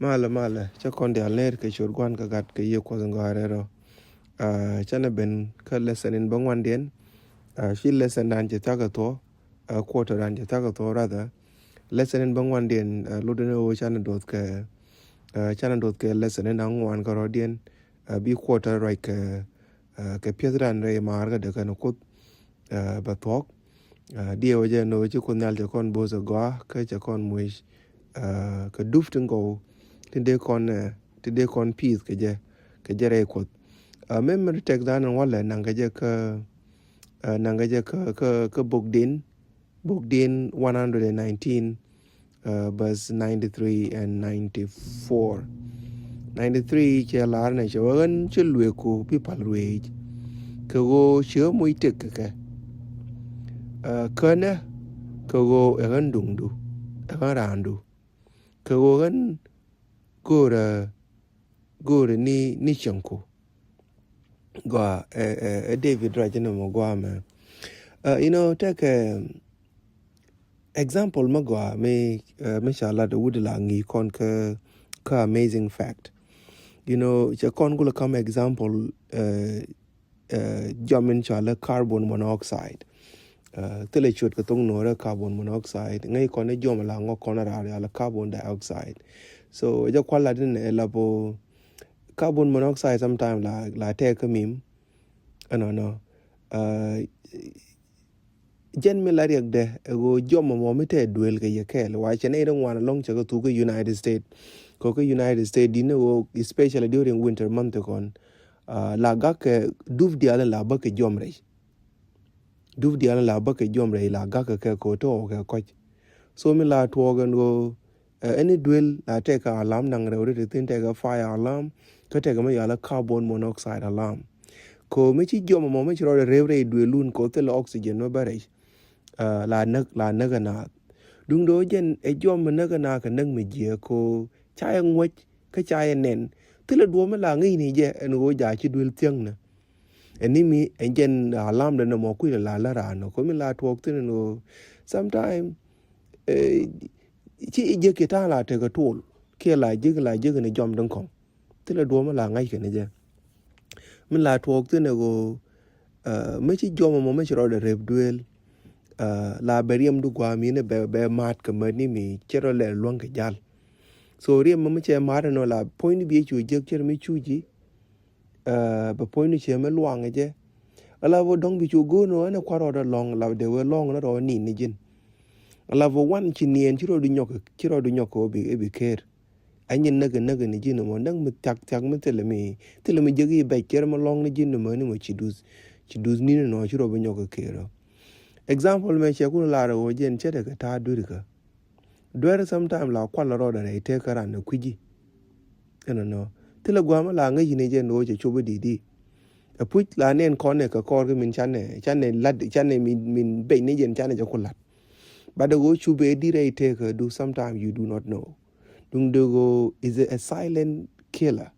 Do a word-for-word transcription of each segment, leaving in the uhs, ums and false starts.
Malɛ, malɛ, cä kɔn diaal ner kɛ ciöt Gua̱n kɛ Gat kɛ Yiëë Kuɔth in gɔaa rɛl rɔ. Ah, canɛ ben kä lesson in bäŋuandiɛn. Ah, ci lesson dan cɛ thia̱k kɛ thuɔ̱k, ah, quarter dan cɛ thia̱k kɛ thuɔ̱k rather. Lesson in bäŋuandiɛn, ah, lotdɛ ni ɣöö canɛ doth kɛ, ah, canɛ doth kɛ lesson in aŋuan kärɔ̱diɛn. Ah, bi quarter ruac kɛ, ah, kɛ piɛth dan rɛy maar kä dee kɛn Kuoth, ah, bɛ thuɔ̱k. Ah, diɛ wä jɛ ni ɣöö ci Kuoth Nhial cɛ kɔn bo̱o̱th ɛ gɔaa kä cɛ kɔn muc, ah, kɛ dup tin gɔw tin dee kɔn, eh, tin dee kɔn pi̱i̱th kɛ jɛ, kɛ jɛ rɛy Kuɔth. Ah, memory text dan in walɛ naŋ kɛ jɛ kä, ah, naŋ kɛ jɛ kä, kä, kä bok din, bok din one hundred and nineteen, uh, verse ninety-three and ninety-four. Ninety-three cɛ lar nɛ cɛ wee, ɣän ci lueeku bi pal ruëëc, kɛ ɣöö ci ɣä moc tëk kɛ kɛ. Uh, känɛ kɛ ɣöö ɛ ɣän duŋdu, ɛ ɣän raandu, kɛ ɣöö ɣän go̱o̱rä, go̱o̱rä ni, ni cieŋku. Gɔaa, eh, eh, eh, David ruac ni mɔ gɔaa mɛ. Uh, you know, take a example mɛ gɔaa mi, uh, mi ca lat wut la ŋi̱i̱c kɔn kä, kä amazing fact. You know, cɛ kɔn gulɛ kam example, uh, uh, jɔm in cɔalɛ carbon monoxide. Uh, thilɛ ciöt kɛ thok Nuɔrɛ carbon monoxide. Ŋäc kɔn ni jɔm la ŋɔk kɔn raar yalɛ carbon dioxide. So jɛ kual lat in ɛ la po carbon monoxide sometime la, la tɛk kä mim. Ɛnɔnɔ. Uh, jɛn mi la riɛkdɛ ɛ ɣöö jɔm mɔ mi tɛ duel kɛ yɛ kɛɛl. Wa cɛ nɛy ri ŋuan alɔŋ cɛ kɛ thuk kä United States. Kɔ kä United States di ni ɣöö especially during winter month kɔn. Uh, la gak kɛ dup diaal in la bä kɛ jɔm rɛy. Dup diaal in la bä kɛ jɔm rɛy la gak kɛ kɛ kɔ tɔɔ kɛ kɔc. So mi la tuɔɔk ɛn ɣöö, eh, ɛn i̱ duel la tɛkɛ alarm naŋ rɛw ri ti thin tɛkɛ fire alarm, kä tɛkɛ mi yɔalɛ carbon monoxide alarm. Kɔ mi ci jɔm mɔ mi ci rɔɔdɛ rep rɛy duelun kɔ thilɛ oxygen mi bä rɛy. Uh, la näk, la näk ɛ naath. Duŋdɛ ɣöö jɛn ɛ jɔm mi näk ɛ naath kɛ näk mi jiɛ kɔ ca yɛ ŋuäc kä ca yɛ nɛn. Thilɛ duɔ̱ɔ̱p mi la ŋi̱i̱c ni jɛ ɛn ɣöö ja ci duel thiäŋnɛ. Ɛn ni mi ɛn jɛn alarm dɛ nɔmɔ kui̱ la la raan nɔ kɔ mi la tuɔɔk thin ɛn ɣöö sometime, eh, ci jek kɛ ta̱a̱ la tekɛ tuɔl kiɛ la jek, la jek ni jɔm din kɔŋ. Thilɛ duɔ̱ɔ̱p mi la ŋa̱c kɛn jɛ. Mi la tuɔɔk thin ɛ ɣöö, eh, mi ci jɔm mɔ mi ci rɔɔdɛ rep duel, eh, la bɛ riɛm du gua̱a̱ mi ni bɛ, bɛ ma̱a̱t kɛ mät ni mi cɛ rɔ lɛ luäŋ kɛ jal. So riɛm mɔ mi cɛ ma̱a̱t ɛnɔ la puɔ̱ny ni bi cu jek cɛ rɔ mi cu ji̱, eh, bɛ puɔ̱ny ni cɛ mi luaŋ jɛ. Ala bä dɔ̱ŋ bi cu go̱o̱n ɔ ɛn ɛ kua̱r rɔɔdɛ lɔ̱ŋ la dee wee lɔ̱ŋ ni rɔɔd nin ni ji̱n. Ala bä wan ci niɛn ci rɔɔdu nyɔk, ci rɔɔdu nyɔk kɛ ɔ bi, ɛ bi ker. Anyin näk näk ni ji̱n mɔ näk mi thiak thiak mi thilɛ mi, thilɛ mi jek i̱ bɛc cɛ rɔ mi lɔ̱ŋ ni ji̱n mɔ ni mɔ ci duth, ci duth ni ni nɔ ci rɔ bi nyɔk kɛ ker ɔ. Example mɛ cɛ kun lar ɛ ɣöö jɛn cɛ tekɛ ta̱a̱ duer kä. Duer sometime la kual rɔɔdɛ rɛy tëë kä ran ɛ kui̱ci. Ɛnɔ nɔ. Thilɛ gua̱a̱m la ŋäc ni jɛn ɣöö cɛ cop i̱ di̱t i̱. Ɛ puc la nɛn kɔn ɛ kɛ kɔɔr kä min canɛ, canɛ lat, canɛ min, min bɛc ni jɛn canɛ jɛ ku lat. But ɛ ɣöö cup ɛ di̱t rɛy tëë kä du sometime you do not know. Duŋdɛ ɣöö is a silent killer.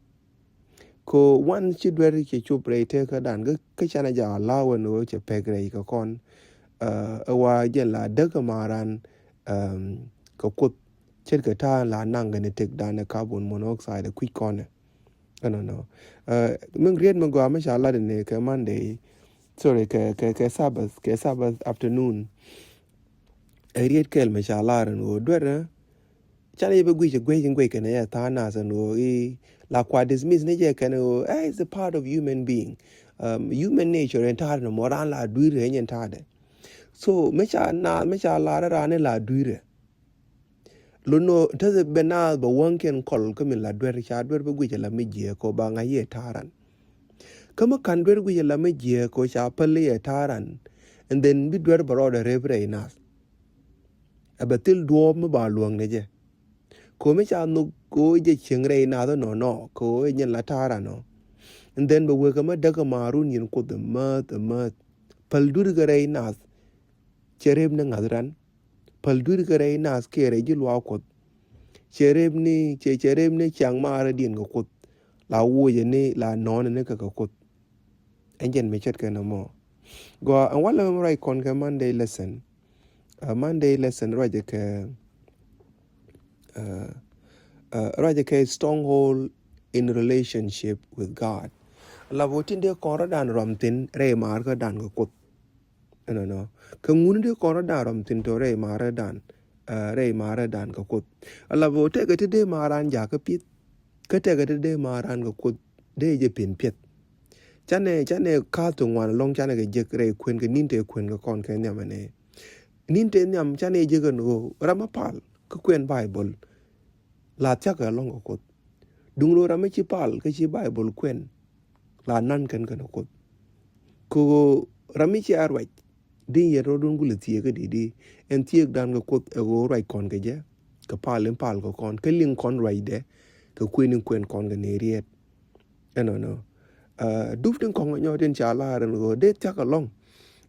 Kɔ wan ci duer cɛ cop rɛy tëë kä dan kä, kä canɛ jɛ allow ɛn ɣöö cɛ pek rɛy kä kɔn. Uh, ɛ wa jɛn la däk ɛ maran, um, kɛ Kuoth ce̱tkɛ ta̱a̱ la naŋ kɛ ni tek dan ɛ carbon monoxide ɛ kui̱c kɔn ɛ. Ɛnɔ nɔ. Uh, mi riet mi gɔaa mi ca lat ni kɛ Monday, sorry, kɛ, kɛ, kɛ Sabbath, kɛ Sabbath afternoon. Ɛ riet kɛl mi ca lar ɛn ɣöö duer ɛ, canɛ yɛ bä guic ɛ guic in guic kɛn ɛ tha̱a̱ŋ nath ɛn ɣöö i̱ la kua dismiss ni jɛ kɛn ɣöö, eh, it's a part of human being. Um, human nature in ta̱a̱ ni mɔ ran la dui̱r ɛ nyɛn ta̱a̱ dɛ. So mi ca naath, mi ca lar ɛ ran in la dui̱r ɛ. Lo̱n nɔ täth ɛ bɛ naath bɛ wäŋkiɛn kɔl kä min la duer, ca duer bä guic ɛ la mi jiɛ kɔ ba ŋa̱c yɛ ta̱a̱ ran. Kä mi ka̱n duer guic ɛ la mi jiɛ kɔ ca päl yɛ ta̱a̱ ran. And then bi duer bɛ rɔɔdɛ rep rɛy nath. Ɛ bɛ thil duɔɔp mi ba luäŋ ni jɛ. Komi ca nhuk ko jɛ cieŋ rɛy nath nɔ nɔ ko jɛ nyin la ta̱a̱ ran nɔ. And then bɛ wek ɛmɛ däk ɛ maarun yin Kuoth ɛmäth ɛmäth. Päl duer kɛ rɛy nath. Cɛ rep ni ŋa̱th ran. Päl duer kɛ rɛy nath kiɛ rɛy ji̱ luaak Kuoth. Cɛ rep ni, cɛ, cɛ rep ni ciaŋ maarä diɛn kɛ Kuoth. La wuɔcɛ ni, la nɔɔnɛ ni kɛ kɛ Kuoth. Ɛn jɛn mi ce̱tkɛ nɔmɔ. Gɔaa ɛn walɛ mɛ ruac kɔn kɛ Monday lesson. Uh, Monday lesson ruacɛ kɛ, uh, Ruacɛ kɛ stronghold in relationship with God. Lapɔ tin dee kɔn rɔ̱dan ruam thi̱n rɛy maarkädan kɛ Kuoth. Ɛnɔnɔ. Kɛ ŋun dee kɔn rɔ̱dan ruam thi̱n tɔ rɛy maarkädan, rɛy maarkädan kɛ Kuoth. Lapɔ tɛkɛ ti dee maaran jakä pi̱th. Kä tɛkɛ ti dee maaran kɛ Kuoth dee jɛ pi̱n pi̱th. Canɛ, canɛ ka̱a̱th ti ŋuan ɛlɔ̱ŋ canɛ kɛ jek rɛy kuën kɛ ni̱n tëë kuën kɛ kɔn kɛ nhiam ɛnɛ. Ni̱n tëë nhiam canɛ jek ɛn ɣöö ram mi pal kä kuɛn Baibol la thia̱kɛ ɛlɔ̱ŋ kɛ Kuoth. Duŋ ɣöö ram mi ci pal kä ci Baibol kuɛn la nan kɛn kɛn Kuoth. Kɛ ɣöö ram mi ci a ruac di yɛn rɔ̱dun gulɛ thieekä di̱t di ɛn thieekdan kɛ Kuoth ɛ ɣöö ruac kɔn kɛ jɛ kɛ pal in pal kɛ kɔn kä liŋ kɔn ruacdɛ kɛ kuën in kuɛn kɔn kɛ ni riet. Ɛnɔnɔ. Dup tin kɔŋ nyɔɔt in ca lar ɛn ɣöö dee thia̱k ɛlɔ̱ŋ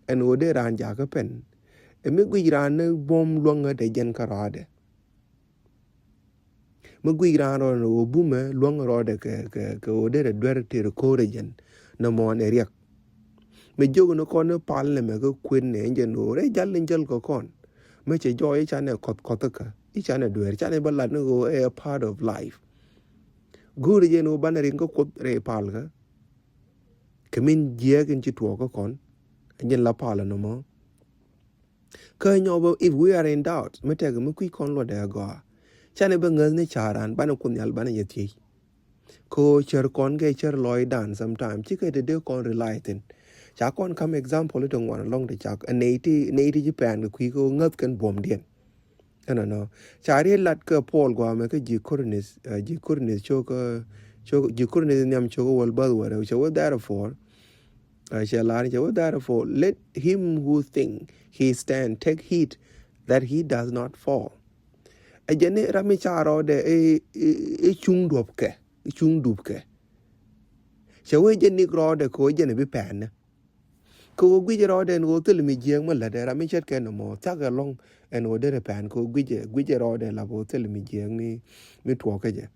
ɛn ɣöö dee raan jakä pɛn. Ɛ mi guic raan ni buɔ̱m luäŋä dee jɛn kä rɔaadɛ. Mi guic raan rɔɔdɛ ni ɣöö bumɛ luäŋ rɔɔdɛ kɛ, kɛ, kɛ ɣöö derɛ duer ti rɛ ko̱o̱rɛ jɛn nɔmɔ ni riɛk. Mi jiök ni kɔn ni pal nɛmɛ kä kuën ni ɛn jɛn ɣöö rɛy jal ni jäl kɛ kɔn. Mi cɛ jɔɔc i̱ canɛ kɔth kɔth kä i̱ canɛ duer canɛ bä lat ni ɣöö ɛ part of life. Go̱o̱rɛ jɛn ɣöö banɛ riŋ kä Kuoth rɛy palkä. Kɛ min jiɛɛk in ci tuɔɔk kä kɔn ɛn jɛn la pal nɔmɔ. Kä nyɔk bä if we are in doubt mi tɛk mi kui̱ kɔn luɔtdɛ agɔaa. Canɛ bä ŋäth ni ca̱ran banɛ Kuoth Nhial banɛ yɛ thiec. Kɛ ɣöö cär kɔn kɛ cär lɔcdan sometime cikɛ te dee kɔn rely thi̱n. Ca kɔn kam example ti ŋuan ɛlɔ̱ŋ ti cak ɛ nɛy ti, nɛy ti ci pɛn kɛ kui̱ kɛ ɣöö ŋäth kɛn buɔ̱mdiɛn. Ɛnɔnɔ. Ca riet lat kɛ Paul guamɛ kä ji̱ Korinth, ji̱ Korinth cok, cok, ji̱ Korinth nhiam cok wäl bäth wärɛ cɛ wä therefore. Cɛ lar cɛ wä therefore let him who think he stand take heed that he does not fall. Ɛ jɛn ni ram mi ca rɔɔdɛ i̱ cuŋ duɔ̱pkɛ i̱ cuŋ dupkɛ. Cɛ wee jɛ nik rɔɔdɛ kɛ wee jɛn bi pɛɛnä. Kɛ wee guic rɔɔdɛ ɛn wee thil mi jiääk mi lätdɛ ram mi ce̱tkɛ nɔmɔ thia̱kɛ lɔ̱ŋ ɛn wee derɛ pɛɛn kɛ wee guic rɔɔdɛ la wee thil mi jiääk mi tuɔɔkä jɛ.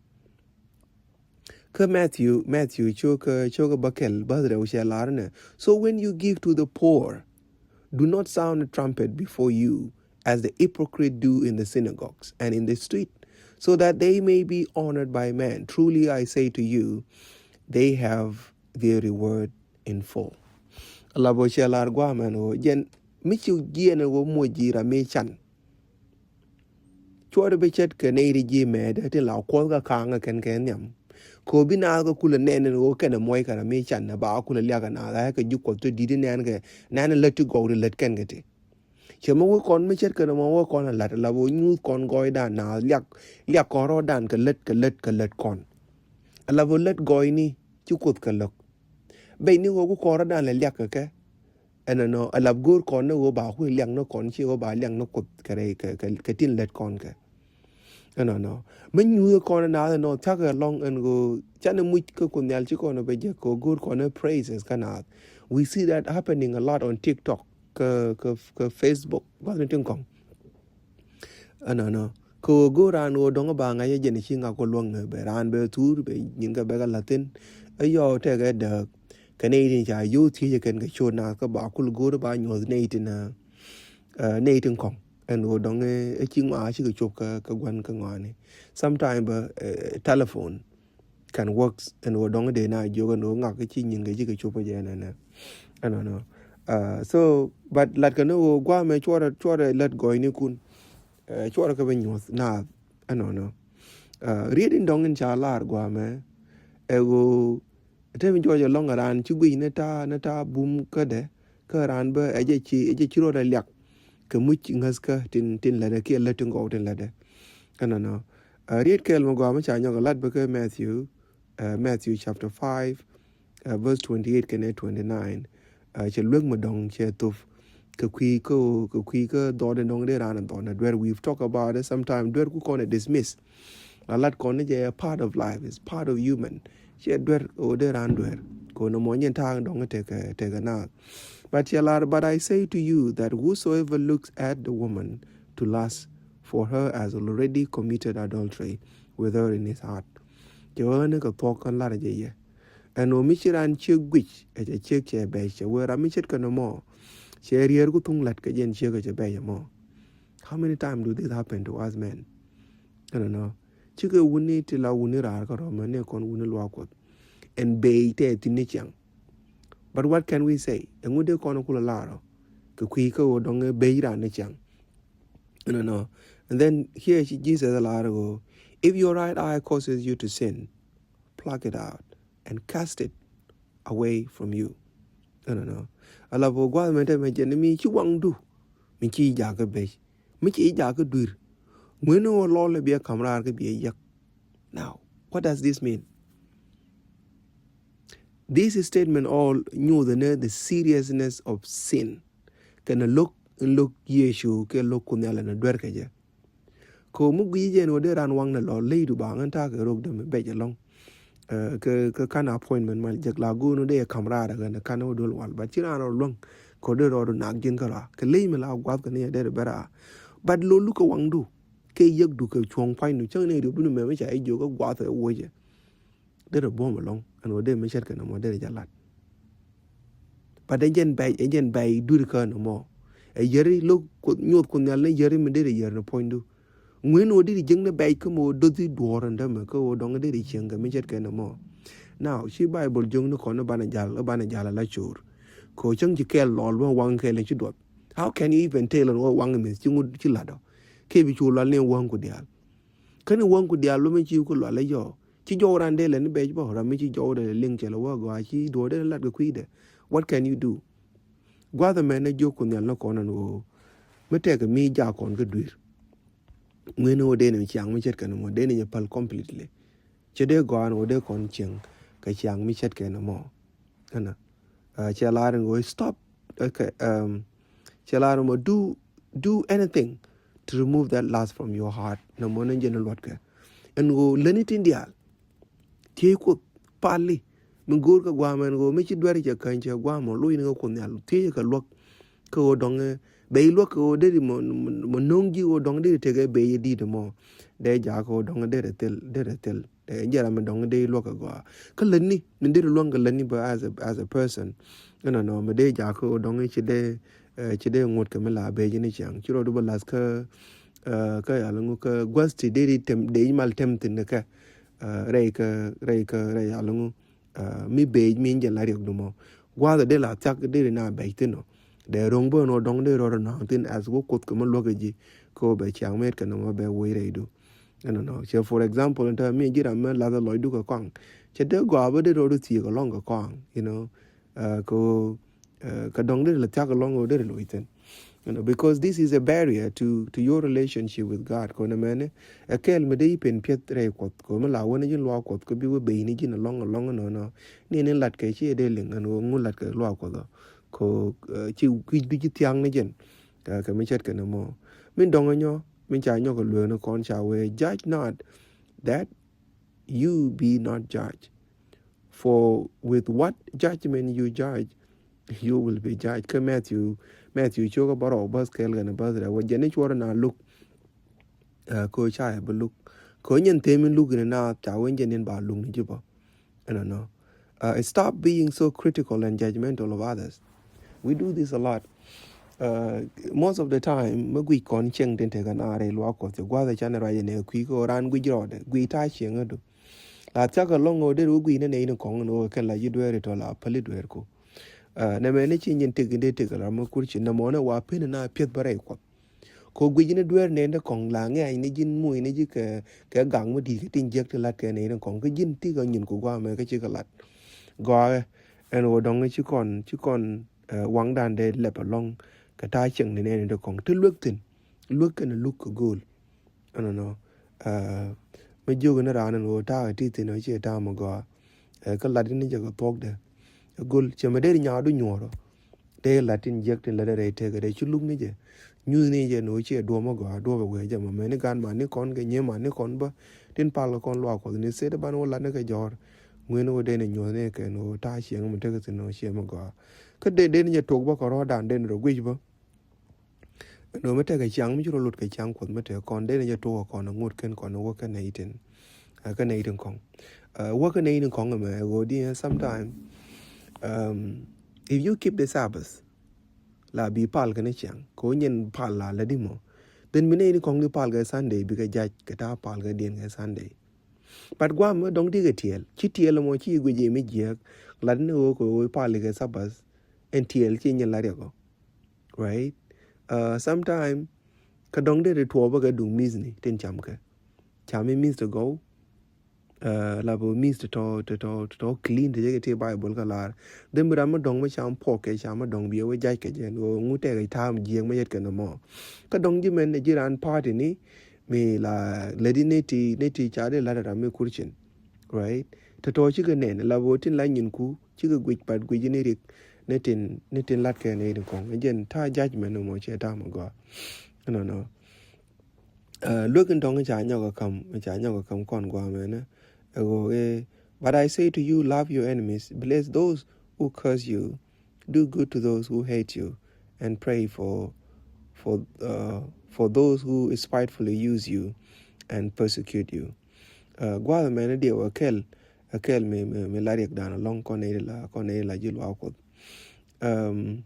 Kä Matthew, Matthew cok, cok bä kɛl bäth rɛw cɛ lar nɛ. So when you give to the poor, do not sound a trumpet before you as the hypocrite do in the synagogues and in the street, so that they may be honored by men. Truly I say to you, they have their reward in full. Ala bä cɛ lar guamɛn wä jɛn mi ci jiɛn wä muɔ ji̱ ram mi can. Cuɔt bi ce̱tkɛ nɛy ti ji̱ mɛɛtdä tin la kuɔth kä ka̱a̱ŋä kɛn kɛ nhiam. Kɛ ɣöö bi naath kä kulɛ nɛn ɛn ɣöö kɛn ɛ muɔc kɛ ram mi can ɛ ba kulɛ liak ɛ naath ɛ kɛ ji̱ kuɔth ti di̱t in nɛn kɛ nɛn ɛ lät ti gɔw ti lät kɛn kɛ ti. Cɛ mi wä kɔn mi ce̱tkɛ nɔmɔ wä kɔn ɛ la̱t ɛ la wä nyuuth kɔn gɔɔydan naath liak, liak kɔn rɔɔdan kɛ lät kɛ lät kɛ lät kɔn. Ɛ la wä lät gɔɔyni ci kuoth kɛ läk. Bɛy ni ɣöö ku kɔn rɔɔdan lɛ liak kɛ kɛ. Ɛnɔnɔ a lap go̱o̱r kɔn ni ɣöö ba ku liak ni kɔn ci ɣöö ba liak ni kuoth kɛ rɛy kɛ, kɛ, kɛ tin lät kɔn kɛ. Ɛnɔnɔ mi nyuuth kɔn naath ɛnɔ thiak ɛlɔŋ ɛn ɣöö canɛ muc kä Kuoth Nhial ci kɔn bɛ jɛ kɛ ɣöö go̱o̱r kɔn ni praises kä naath. We see that happening a lot on TikTok, kä, kä, kä Facebook gua̱thni tin kɔŋ. Ɛnɔnɔ kɛ ɣöö go̱o̱r raan ɣöö dɔ̱ŋ ba ŋa̱c ɛ jɛn ci ŋak kɔ luäŋ bɛ raan bɛ thuur bɛ nyin kɛ bɛ kɛ la̱thin. Ɛ yɔw tɛkɛ dääk kɛ nɛy tin ca yio̱w thiec ɛ kɛn kɛ cot naath kä ba kul go̱o̱r ba nyuɔ̱th nɛy tin, nɛy tin kɔŋ ɛn ɣöö dɔ̱ŋ ɛ ci ŋɔaa cikɛ cop kɛ gua̱n kä ŋɔaani. Sometime bä telephone can works ɛn ɣöö dɔ̱ŋ dee na jiök ɛn ɣöö ŋak ci nyin kɛ cikɛ cop kɛ jɛ ɛnɛnɛ. Ɛnɔnɔ. So but lat kɛ ni ɣöö guamɛ cuɔrɛ, cuɔrɛ lät gɔɔynikun. Cuɔrɛ kɛ bɛ nyuɔ̱th naath ɛnɔnɔ. Riet in dɔ̱ŋ in ca lar guamɛ ɛ ɣöö te mi jɔɔc ɛlɔ̱ŋ ɛ raan ci guic ni ta̱a̱, ni ta̱a̱ bum kädɛ. Kä raan bä ɛ jɛ ci, ɛ jɛ ci rɔɔdɛ liak kɛ muc ŋäthkä tin, tin lätdɛ kiɛ lät tin gɔw tin lätdɛ. Ɛnɔnɔ. Riet kɛl mi gɔaa mi ca nyɔk ɛ lat bä kä Matthew, Matthew chapter five, verse twenty eight kɛnɛ twenty nine. Cɛ luek mi dɔ̱ŋ cɛ thop kɛ kui̱ kä, kɛ kui̱ kä dhɔɔdɛ dɔ̱ŋ dee raan dhɔɔdɛ duer. We've talked about it sometime. Duer ku kɔn ɛ dismiss. La lat kɔn ni jɛ a part of life, is part of human. Ciɛ duer ɣöö dee raan duer kɛ ɣöö nɔmɔ nyin ta̱a̱ dɔ̱ŋ tekɛ, tekɛ naath. But cɛ lar, but I say to you that whosoever looks at the woman to lust for her has already committed adultery with her in his heart. Cɛ ɣän ni kɛ thuɔ̱k kän lar jɛ yɛ. Ɛn ɣöö mi ci raan ciek guic ɛ cɛ ciek cɛ bɛc cɛ wee ram mi ce̱tkɛ nɔmɔ. Cɛ rier ku thuŋ lat kɛ jɛn ciek ɛ cɛ bɛc ɛmɔ. How many times do this happen to us men? Ɛnɔnɔ. Cikɛ wuni ti la wuni raar kärɔ̱ mɛ ni kɔn wuni luaak Kuɔth. Ɛn bey tɛ thi̱n ni ciaŋ. But what can we say? Ɛŋu dee kɔn kulɛ lar ɔ kɛ kui̱ kä ɣöö dɔ̱ŋ bey raan ni ciaŋ? Ɛnɔnɔ. And then here Jesus lar ɣöö, if your right eye causes you to sin, pluck it out and cast it away from you. Ɛnɔnɔ. Ala bä gua̱a̱th mɛ te mɛ jɛn mi ci waŋdu mi ci jakä bey, mi ci jakä duir. Ŋueni wä lɔl biɛ kam raar kä biɛ yɛk. Now, what does this mean? This statement all nyuuth ni the seriousness of sin. Kɛn lo̱k in lo̱k Yecu kɛ lo̱k Kuoth Nhial ni duer kɛ jɛ. Ko mi guiy jɛ ni wä dee ran waŋ ni lɔ ley du ba ŋän ta̱a̱ kɛ rok dämi bɛc alɔŋ. Kä kä kan appointment mal jek la go̱o̱n wä dee kam raar ɛ ɣän kan wä dol wal, but ci ran rɔ luäŋ. Ko dee rɔ du nak ji̱n kä ra kɛ ley mi la guath kɛ ni dee bɛ ra. But lo luk kɛ waŋ du kɛ yek du kɛ cuɔ̱ŋ pua̱ny du cäŋ ni riop du ni mɛ mi ca i̱ jiök kä guath ɛ woc ɛ. Derɛ buɔ̱m ɛlɔ̱ŋ ɛn ɣöö dee mi ce̱tkɛ nɔmɔ derɛ jɛ lat. But ɛ jɛn bɛy, ɛ jɛn bɛy dui̱r kä nɔmɔ. Ɛ yäri lo̱k Kuoth, nyuɔth Kuoth Nhial ni yäri mi derɛ yär ni puɔ̱nydu. Ŋueen ɣöö derɛ jiäkni bɛy kä mi ɣöö do̱thi duɔ̱ɔ̱r ɛn dämɛ kä ɣöö dɔ̱ŋ derɛ cieŋ kɛ mi ce̱tkɛ nɔmɔ. Now ci Bible jiökni kɔn i̱ banɛ jal, i̱ banɛ jal ala co̱o̱r. Kɛ ɣöö cäŋ ci kɛɛl lɔɔl bä waŋ kɛɛl in ci duɔth. How can you even tell ɛn ɣöö waŋ imith ci ŋut ci lat ɔ? Kɛ bi cu lɔal ni waŋku diaal. Kä ni waŋku diaal bä mi ci ku lɔal ɛ yɔɔ. Ci jɔw ran dee lɛ ni bɛc bä, ram mi ci jɔw dee lɛ liŋ cɛ lɛ wä gɔaa ci duɔ̱ɔ̱r dee lɛ lat kɛ kui̱dɛ. What can you do? Gua̱th ɛmɛ ni jiök Kuoth Nhial ni kɔn ɛn ɣöö mi tɛkɛ mi jak kɔn kä dui̱r. Ŋueni ɣöö dee ni ciaŋ mi ce̱tkɛ ni mɔ, dee ni jɛ päl completely. Cɛ dee gɔaa ɛn ɣöö dee kɔn cieŋ kɛ ciaŋ mi ce̱tkɛ ni mɔ. Ɛnɔ. Cɛ lar ɛn ɣöö stop. Okay. Cɛ lar ɛn ɣöö do, do anything to remove that lust from your heart. Nɔmɔ ni jɛn luɔtkɛ. Ɛn ɣöö lätni tin diaal. Thiec Kuoth pali. Mi go̱o̱r kɛ gua̱a̱mɛ ɛn ɣöö mi ci duer cɛ käny cɛ gua̱a̱mɔ loc ni kɛ Kuoth Nhial thiec kɛ luäk. Kä ɣöö dɔ̱ŋ bɛ i̱ luäk kɛ ɣöö deri mɔ, mɔ no̱o̱ŋ ji̱ ɣöö dɔ̱ŋ deri tekɛ bɛ i̱ di̱t mɔ. Dee jaak ɣöö dɔ̱ŋ deri thil, deri thil. Dee jɛ ram mi dɔ̱ŋ dee i̱ luäk kɛ gɔaa. Kä lätni, mi deri luäŋ kɛ lätni bä as a, as a person. Ɛnɔnɔ, mi dee jaak ɣöö dɔ̱ŋ ci dee, ci dee ŋot kɛ mi la bɛ ji̱ ni ciaŋ. Ci rɔ du bä lath kä, kä yal ŋu kä gua̱th ti deri tem, dee mal tem thin ni kɛ. Rɛy kä, rɛy kä, rɛy yal ŋu. Mi bɛɛc mi jɛ la riɛk dumɔ. Gua̱a̱th dee la thiak dee ri na bɛɛc thin nɔ. Dee ro̱ŋ bä nɔ dɔ̱ŋ dee rɔ rɔ na̱a̱ŋ thin as wä Kuoth kɛ mä luäk ji̱. Kɛ wä bɛ ciaŋ met kɛ nɔmɔ bɛ wec rɛy du. Ɛnɔ nɔ. Cɛ for example, in tɛ mi ji̱ ram mɛ lath lɔc du kɛ kɔaŋ. Cɛ dee gɔaa bä dee rɔ du thiek alɔŋ kɛ kɔaŋ, you know. Kɛ wä Kä dɔ̱ŋ deri la thiak alɔŋ ɣöö deri loc thin. You know, because this is a barrier to, to your relationship with God. Kɔn ɛmɛni ɛ kɛɛl mi dee ipen piɛth rɛy Kuɔth. Kɔn mi la wä ni ji̱n luaak Kuɔth kä bi wä bey ni ji̱n alɔŋ alɔŋ nɔnɔ. Ni ni lat kɛ ci ɛ dee liŋ ɛn ɣöö ŋu lat kɛ luaak Kuɔth ɔ. Kɔ ci kui̱c bi ji̱ thia̱a̱ŋ ni jɛn. Kɛ mi ce̱tkɛ ni mɔ. Min dɔ̱ŋ ɛ nyɔ, min ca nyɔk ɛ lueek ni kɔn ca wee, judge not that you be not judged. For with what judgment you judge, you will be judged. Kä Matthew, Matthew cio̱kä bärɔw bäth kɛl kɛnɛ bäth rɛw. Wä jɛn i̱ cuɔrɛ na luk. Kä ca yɛ bi luk. Kä nyɛn them in luk in na ca wen jɛn in ba luk ni ji̱ bä. Ɛnɔ nɔ. Stop being so critical and judgmental of others. We do this a lot. Most of the time mi guic kɔn cieŋ tin tekɛ na rɛy luaak Kuɔth cɛ gua̱th ɛ canɛ ruac ɛnɛ kui̱ kɛ ɣöö raan guic rɔɔdɛ guic ta̱a̱ cieŋädu. La thia̱k ɛlɔ̱ŋ ɣöö deri wä gui̱n nɛnɛ in kɔŋ in ɣöö kɛn la ji̱ dueeri tɔ la päli dueerku. Nɛmɛ ni ci nyin tëk in dee tëk la mi kur ci nɛmɔ ni wa pen in a piɛth bä rɛy Kuɔth. Kɛ ɣöö gui̱c ni dueer nɛn ti kɔŋ la ŋɛ̈ny ni ji̱n muc ni ji̱ kɛ, kɛ gaŋ mi di̱i̱t kɛ tin jiäk ti la̱t kɛ nɛn ti kɔŋ kä ji̱n ti kɛ nyin ku gua̱a̱mɛ kä ci kɛ la̱t. Gɔaaɛ ɛn ɣöö dɔ̱ŋ ci kɔn, ci kɔn waŋdan dee lɛp ɛlɔ̱ŋ kɛ ta̱a̱ cieŋ ni nɛn ti kɔŋ ti luek thi̱n. Luek kɛn luk kɛ gööl. Ɛnɔnɔ. Mi jiök ni raan ɛn ɣöö ta̱a̱ kɛ ti thi̱n ɔ ciɛ ta̱a̱ mi gɔaa. Kä lat ni jɛ kɛ thuɔ̱kdɛ. Ɛ göl cɛ mɛ dee ri nyaadu nyuɔ̱ɔ̱rɔ. Dee lat tin jiäk tin lat rɛy tëkä dee ci luk ni jɛ. Nyuth ni jɛ ni ɣöö ciɛ duɔ̱ɔ̱p mi gɔaa duɔ̱ɔ̱p ɛ wee jɛ mɔ mɛ ni gan man ni kɔn kɛ nyie man ni kɔn bä. Tin pal kɛ kɔn luaak Kuɔth ni set ban wä lat ni kɛ jɔ̱ɔ̱r. Ŋueni wä dee ni nyuɔ̱th ni kɛ ni ɣöö ta̱a̱ cieŋ mi tekɛ thi̱n ɣöö ciɛ mi gɔaa. Kä dee dee ni jɛ tok bä kɛ rɔ̱ɔ̱dan dee ni rɔ guic bä. Ɛn ɣöö mi tekɛ ciaŋ mi ci rɔ lot kɛ ciaŋ Kuɔth mi tekɛ kɔn dee ni jɛ tok kɔn ŋot kɛn kɔn wä kɛn nɛy tin. Kɛn nɛy tin kɔŋ. Wä kɛn nɛy tin kɔŋ ɛmɛ ɛ ɣöö di sometime, if you keep the Sabbath, la bi pal kɛn ciaŋ kɛ ɣöö nyɛn pal la lɛ di mɔ. Then mi nɛy ni kɔŋ di pal kɛ Sunday bikɛ jac kɛ ta̱a̱ pal kɛ diɛn kɛ Sunday. But guam mi dɔŋ di kɛ tiɛɛl, ci tiɛɛl mɔ ci guic mi jiɛk lat ni ɣöö kɛ ɣöö pal kɛ Sabbath. Ɛn tiɛɛl ci nyin la riɛk ɔ. Right? Uh, sometime kɛ dɔŋ di ri tuɔɔbä kɛ duŋ miss ni tin cam kɛ. Cam mi miss ti gɔw. Uh, la bä miss ti tɔ ti tɔ ti tɔ clean ti jɛ kɛ ti Bible kɛ lar. Then bi ram mi dɔŋ mi cam puɔk kɛ cam mi dɔŋ bi wä jac kɛ jɛ ŋu tɛk kɛ tam jiɛk mi yet kɛ nɔmɔ. Kɛ dɔŋ ji mɛn ji̱ ran party ni mi la ledi ni ti ni ti ca di lat ram mi kurcin. Right? Ti tɔ cikɛ nɛn la bä tin la nyin ku cikɛ guic pat guic ni rik ni tin ni tin lat kɛ ni rik kɔŋ. Jɛn ta judgment ni mɔ cɛ ta mɔ gɔa. No, no. Uh, luek in dɔŋ ca nyɔk a kam ca nyɔk a kam kɔn guamɛnɛ. Ɛ ɣöö ɛ, but I say to you, love your enemies, bless those who curse you, do good to those who hate you, and pray for for uh, for those who spitefully use you and persecute you. Uh, guamɛnɛ diɛ wä kɛl a kɛl mi mi mi la riɛk dan alɔŋ kɔn nɛy la kɔn nɛy la ji̱ luaak Kuɔth. Um,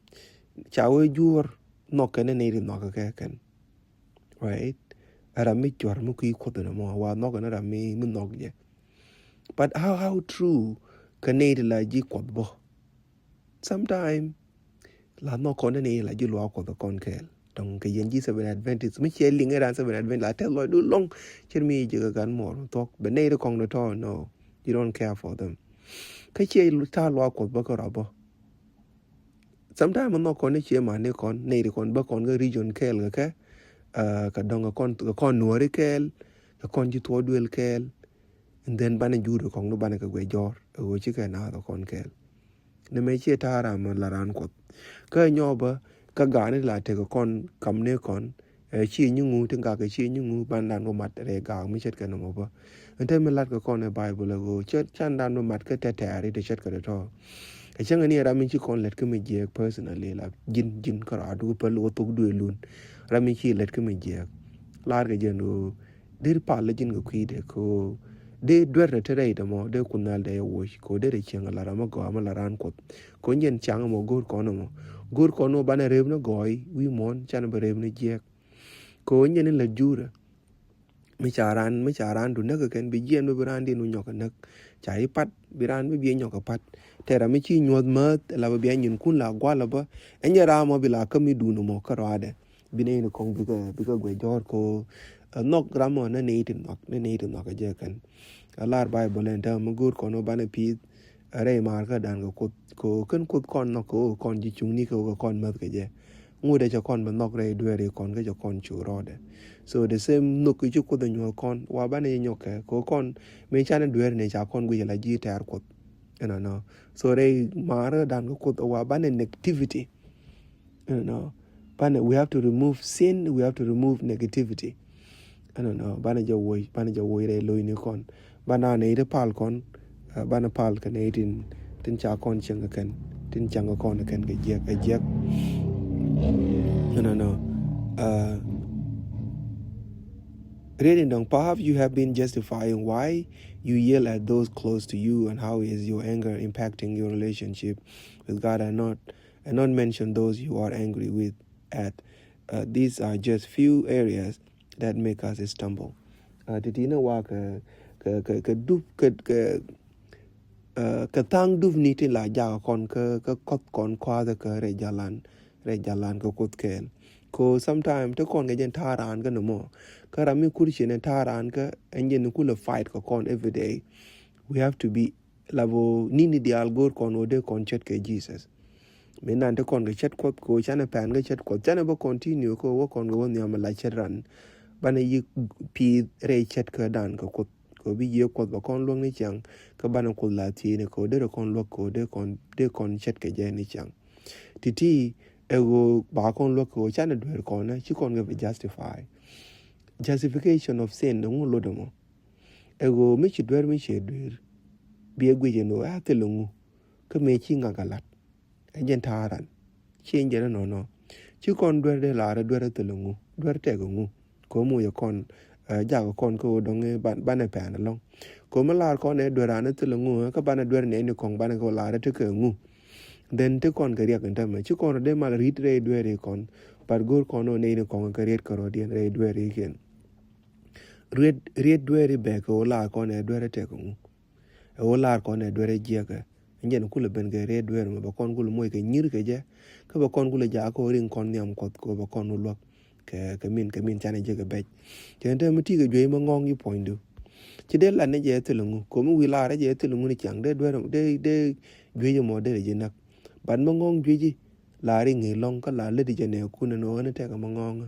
ca wee juɔr nhɔk kɛn nɛy ri nhɔk kɛ kɛn. Right? Ɛ ram mi cuɔr mi kui̱ Kuoth ni mɔ wa nhɔk ni ram mi mi nhɔk jɛ. But how how true kɛ nɛy ti la ji̱ Kuɔth bä? Sometime la nhɔk kɔn ni la ji̱ luaak Kuɔth kɔn kɛɛl. Dɔŋ kɛ yɛn ji̱ Seven Adventist mi ciɛ liŋ ran Seven Adventist la tɛth lɔcdu lɔŋ. Cir mi ji̱ kɛ gan muɔr thuɔk bɛ nɛy ti kɔŋ ni tɔ no. You don't care for them. Kä ciɛ ta luaak Kuɔth bä kä rɔ bä. Sometime mi nhɔk kɔn ni cie mani kɔn nɛy ri kɔn bä kɔn kä region kɛɛl kɛ kɛ. Uh, kɛ dɔŋ kɛ kɔn kɛ kɔn nuɔri kɛɛl kɛ kɔn ji̱ thuɔɔk duel kɛɛl. And then banɛ juur kɛ kɔn ni banɛ kɛ guɛ jɔr ɛ ɣöö cikɛ naath kɛ kɔn kɛɛl. Ni mɛ cie ta̱a̱ ram la ran Kuɔth kä nyɔɔ bä kä gaani la tek kɛ kɔn kam ni kɔn. Ɛ, ci nyi ŋu ti gak kɛ ci nyi ŋu ban dan bä mat rɛ gak mi ce̱tkɛ nɔmɔ bä. Ɛn te mi lat kɛ kɔn ɛ Bible ɛ ɣöö can dan bä mat kä tɛtɛɛri ti ce̱tkɛ tɔ̱tɔ̱. Ɛ cäŋ ni ram mi ci kɔn lɛt kä mi jiɛɛk personally la ji̱n ji̱n kä raadu kä päl wä thok duëë lun. Ram mi ci lɛt kä mi jiɛɛk lar kɛ jɛn ɣöö der pal la ji̱n kɛ kui̱dɛ kɛ ɣöö dee duer te te rɛy dɛ mɔ dee kun nhal dɛ yɛ woc kɛ ɣöö der cieŋ la ram mi gɔaa mi la ran Kuɔth. Kɛ ɣöö nyɛn caŋ mɔ go̱o̱r kɔn mɔ go̱o̱r kɔn mɔ banɛ rep ni gɔɔy wi̱i̱ muɔ̱ɔ̱n canɛ bɛ rep ni jiɛɛk. Kɛ ɣöö nyɛn in la juurɛ mi ca ran mi ca ran du näk kɛn bi jiɛn mi bi ran din wä nyɔk näk. Ca i̱ pat bi ran mi bi nyɔk pat. Tɛra mi ci nyuɔth mäth la bi bia nyin kun la gual bä. Ɛn jɛ ram mɔ bi la kä mi dun mɔ kä rɔadɛ. Bi nɛy ni kɔŋ bikɛ bikɛ guɛ jɔr ko. Ɛ, nhɔk ram mɔ nɛ nɛy ti nhɔk nɛ nɛy ti nhɔk jɛ kɛn. A lar Bible ɛn tɛ mi go̱o̱r kɔn wä banɛ pi̱i̱th. Rɛy maar kä dan kɛ Kuoth ko kän Kuoth kɔn nhɔk ko kɔn ji̱ cuŋni ko kɔn mäth kɛ jɛ. Ŋut ɛ cɛ kɔn bɛ nhɔk rɛy dueeri kɔn kä cɛ kɔn cu rɔɔdɛ. So the same nhök i̱ ci Kuoth ɛ nyuɔth kɔn wa banɛ nyɔk kɛ ko kɔn mi canɛ dueeri ni ca kɔn guic ala ji̱ tɛɛr Kuoth. Ɛnɔ nɔ. So rɛy maar kä dan kɛ Kuoth wa banɛ negativity. Ɛnɔ nɔ. Banɛ we have to remove sin, we have to remove negativity. Ɛnɔ nɔ banɛ jɛ woc banɛ jɛ woc rɛy lo̱cni kɔn. Banɛ nɛy ti pal kɔn. Banɛ pal kɛ nɛy tin tin ca kɔn cieŋ kɛ kɛn tin cieŋ kɛ kɔn kɛ kɛn kɛ jiɛk kɛ jiɛk. Ɛnɔ nɔ. Reading down, perhaps you have been justifying why you yell at those close to you and how is your anger impacting your relationship with God and not and not mention those you are angry with at. Uh, these are just few areas that make us stumble. Uh, ti ti ni wa kɛ kɛ kɛ kɛ dup kɛ kɛ uh, kɛ thaŋ dup ni ti la jak kɔn kɛ kɛ kɔth kɔn kɔathɛ kɛ rɛ jalan rɛ jalan kɛ Kuoth kɛɛl. Ko sometime ti kɔn kɛ jɛn ta̱a̱ raan kɛ ni mɔ kä ram mi kur ci ni ta̱a̱ raan kɛ ɛn jɛn ni kulɛ fight kɛ kɔn every day. We have to be la bo nini diaal go̱o̱r kɔn wä dee kɔn ce̱tkɛ Jesus. Min nan te kɔn kɛ ce̱t Kuɔth ko canɛ pɛn kɛ ce̱t Kuɔth canɛ bä continue ko wä kɔn kɛ wä nhiam la ce̱t ran. Banɛ yi pi̱i̱th rɛy ce̱tkä dan kɛ Kuoth ko bi yiëë Kuɔth bɛ kɔn luäk ni ciaŋ. Kä banɛ Kuoth la thiini ko derɛ kɔn luäk ko dee kɔn dee kɔn ce̱tkɛ jɛ ni ciaŋ. Ti̱ti̱ ɛ ɣöö ba kɔn luäk ko canɛ dueer kɔn ci kɔn kɛ bi justify. Justification of sin ɛŋu lot ɛmɔ. Ɛ ɣöö mi ci duer mi ci duer. Bi ɛ guic ɛn ɣöö ɛ thil ŋu. Kä mëë ci ŋak a lat. Ɛ jɛn ta̱a̱ ran. Ci ɛn jɛn ɛnɔnɔ. Ci kɔn duer dee lar ɛ duer ɛ thil ŋu. Duer tɛk ŋu. Kɛ ɣöö moc ɛ kɔn ɛ jak ɛ kɔn kä ɣöö dɔŋ ɛ banɛ pɛn ɛlɔŋ. Kɛ ɣöö mi lar kɔn ɛ duer ran ɛ thil ŋu ɛ kä banɛ duer nɛɛni kɔŋ banɛ kɛ ɣöö lar ɛ tekɛ ŋu. Then ti kɔn kɛ riɛk in tämɛ ci kɔn rɔ dee mal ri̱t rɛy dueeri kɔn. But go̱o̱r kɔn ɔ nɛy ni kɔŋ kɛ riet kärɔ̱diɛn rɛy dueerikiɛn. Riet, riet dueeri bɛ kɛ ɣöö lar kɔn ɛ dueeri tɛk ŋu. Ɛ ɣöö lar kɔn ɛ dueeri jiɛkɛ. Ɛn jɛn kulɛ ben kɛ riet dueeri mɛ bɛ kɔn kulɛ moc kɛ nyir kɛ jɛ. Kä bɛ kɔn kulɛ jaak kɛ ɣöö riŋ kɔn nhiam Kuɔth kɛ ɣöö bɛ kɔn wä luäk. Kɛ, kɛ min, kɛ min canɛ jɛ kɛ bɛc. Cɛ ɛn täämɛ ti kɛ juey mi ŋɔ̱ɔ̱ŋ ji̱ puɔ̱nydu. Ci dee lat ni jɛ thil ŋu. Ko̱mi wi̱i̱ lar jɛ thil ŋu ni ciaŋ. Dee dueeri, dee, dee juey mɔ dee rɛ ji̱ näk. But mi ŋɔ̱ɔ̱ŋ juey ji̱. Lar i̱ ŋi̱i̱c lɔ̱ŋ kä lar lät i̱ jɛ nɛɛkun ɛn ɣän i̱ tɛkɛ mi ŋɔ̱ɔ̱ŋä.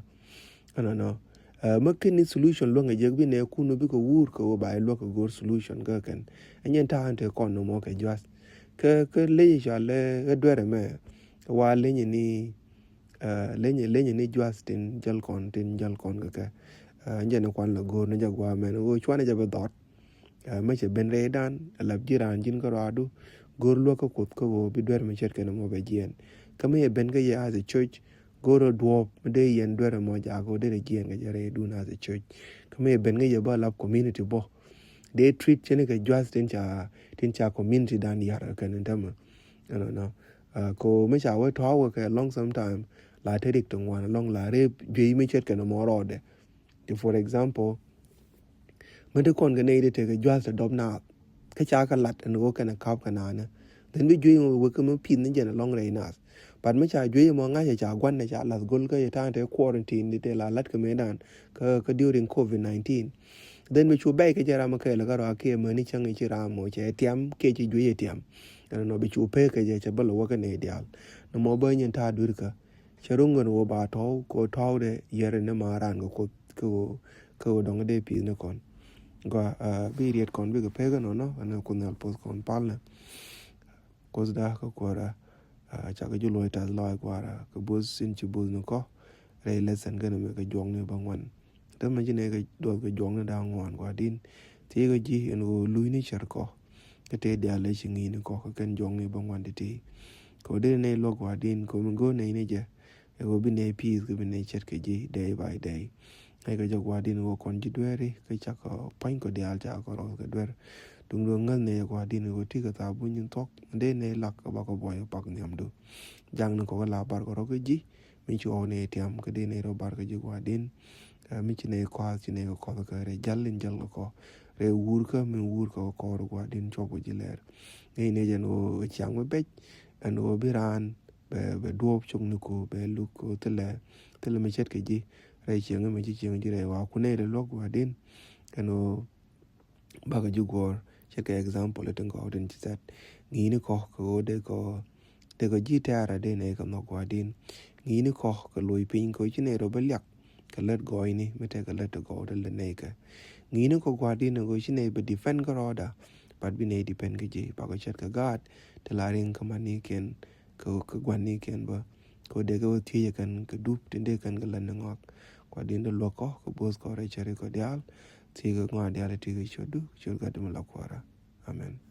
Ɛnɔnɔ. Ɛ, mi ken i̱ solution luäŋ ɛ jek bi nɛɛkun ɔ bikɛ wuur kɛ ɣöö ba i̱ luäk kɛ go̱o̱r solution kä kɛn. Ɛ nyɛn ta̱a̱ ɛn te kɔn nɔmɔ kɛ jua̱th. Kä, kä leny i̱ cɔal ɛ duerɛ mɛ. Wa leny i̱ ni, ɛ, leny, leny i̱ ni jua̱th tin jäl kɔn, tin jäl kɔn kɛ kɛ. Ɛ, ɛn jɛn i̱ kuan la go̱o̱r ni jɛ gua̱a̱ mɛn ɣöö cuanɛ jɛ bi dhɔt. Ɛ, mi cɛ ben rɛydan, ɛ lap ji̱ raan ji̱n kärɔadu, go̱o̱r luäk kä Kuoth kä ɣöö bi duer mi ce̱tkɛ nɔmɔ bɛ jiɛɛn. Kä mi cɛ ben kä yɛ as a church, go̱o̱r rɔ duɔ̱ɔ̱p mi dee yɛn duer ɛmɔ jaak ɣöö dee rɛ jiɛɛn kɛ jɛ rɛydun as a church. Kä mi cɛ ben kä yɛ bä lap community bä. Dee treat cɛn kɛ jua̱th tin ca, tin ca community dan yar kɛn in tämɛ. Ɛnɔnɔ. Ɛ, ko mi ca wee tɔ̱a̱ wee kɛ lɔŋ sometime, la te rik ti ŋuan lɔŋ la rep juey mi ce̱tkɛ nɔmɔ rɔɔdɛ. Ti for example, mi ti kɔn kɛ nɛy ti tekɛ jua̱th ti dɔp naath. Kä ca kɛ lat ɛn ɣöö kɛn ɛ ka̱p kɛ naanä. Then bi juey mɔ wek kɛ mi pi̱th ni jɛn ɛlɔ̱ŋ rɛy naath. But mi ca juey mɔ ŋa̱cɛ ca gua̱n ɛ ca lath go̱l kä yɛ ta̱a̱ŋ te quarantine ti te la lat kɛ mëëdan kä, kä during covid nineteen. Then bi cu bɛy kɛ jɛ ram kɛɛl kä rɔ a kiɛ mäni cäŋ i̱ ci ram mɔ cɛ tiam kiɛ ci juey ɛ tiam. Ɛn nɔ bi cu pek kɛ jɛ cɛ bä lɛ wä kɛ nɛy diaal. Nɔmɔ bä nyin ta̱a̱ dui̱r kä. Cɛ ro̱ŋ ɛn ɣöö ba tɔ̱w kɛ ɣöö tɔ̱wdɛ yɛr ɛn ni ma raan kɛ Kuoth kɛ ɣöö, kɛ ɣöö dɔ̱ŋ dee pi̱i̱th ni kɔn. Gɔaa, ɛ, bi riet kɔn bikɛ pek ɛnɔnɔ ɛn Kuoth Nhial poth kɔn palnɛ. Kuothda kä kuäärä, ɛ, cakɛ ju luɔ̱c tath lɔaac Kua̱rä kɛ bo̱th in ci bo̱th ni kɔ rɛy lesson kɛnɛ mɛ kɛ juɔkni bä ŋuan. Te mɛ ci nɛ kɛ duɔth kɛ juɔkni da̱ŋ ŋuan Gua̱di̱n. Thiekɛ ji̱ ɛn ɣöö luc ni cär kɔ. Kä tëë diaal lɛ ci ŋi̱i̱c ni kɔ kä kɛn juɔkni bä ŋuan ti̱ti̱. Kɛ ɣöö dee nɛy luɔk Gua̱di̱n kɛ ɣöö mi go̱o̱r nɛy ni jɛ. Ɛ ɣöö bi nɛy pi̱i̱th kä bi nɛy ce̱tkɛ ji̱ day by day. Ŋäc kɛ jɛ Gua̱di̱n ɣöö kɔn ji̱ dueeri kä cakɔ pua̱ny kɔ diaal cakɔ rɔth kɛ duer. Duŋdu ŋäth nɛy Gua̱di̱n ɣöö ti kɛ thaap wä nyin thuɔ̱k dee nɛy lak kɛ bakɔ buɔy pak nhiamdu. Jaŋni kɔ kɛ la bar kɛ rɔ kä ji̱ mi ci ɣɔw nɛy tiam kä dee nɛy rɔ bar kɛ ji̱ Gua̱di̱n. Ɛ, mi ci nɛy kɔath ci nɛy kɛ kɔth kɛ rɛy jal in jal kɛ kɔ rɛy wur kä mi wur kɛ kɔ rɔ Gua̱di̱n cuɔp kɛ ji̱ lɛr. Ŋäc nɛy jɛn ɣöö ciaŋ mi bɛc ɛn ɣöö bi raan bɛ, bɛ duɔɔp cok ni ku bɛ luk ku thilɛ, thilɛ mi ce̱tkɛ ji̱ rɛy cieŋ mi ci cieŋ ji̱ rɛy wa ku nɛy rɛ luɔk Gua̱di̱n. Ɛn ɣöö bakɛ ji̱ guɔ̱ɔ̱r ce̱tkɛ example tin kɔ tin ci thɛt. Ŋi̱i̱ni kɔ kɛ ɣöö dee kɔ, dee kɔ ji̱ tɛ̈rä dee nɛy kɛ nhɔk Gua̱di̱n. Ŋi̱i̱ni kɔ kɛ loc piny kɛ ɣöö ci nɛy rɔ bä liak kɛ lät gɔɔyni mi tekɛ lät ti gɔw ti lät nɛy kɛ. Ŋi̱i̱ni kɔ Gua̱di̱n kɛ ɣöö ci nɛy bɛ depend kä rɔɔda. But bi nɛy depend kä ji̱ bakɔ ce̱tkɛ gaat ti la riŋ kä manikiɛn kɛ, kɛ guanikiɛn bä. Kɛ ɣöö dee kɛ wä thiec kɛn kɛ dup tin dee kɛn kɛ lät ni ŋɔak. Gua̱di̱n dee luɔk kɔ kɛ bo̱th kɔ rɛy cäri kɔ diaal. Thiec kɛ ŋɔak diaal ti kɛ ciötdu ciöt Gat mi la Kuäärä. Amen.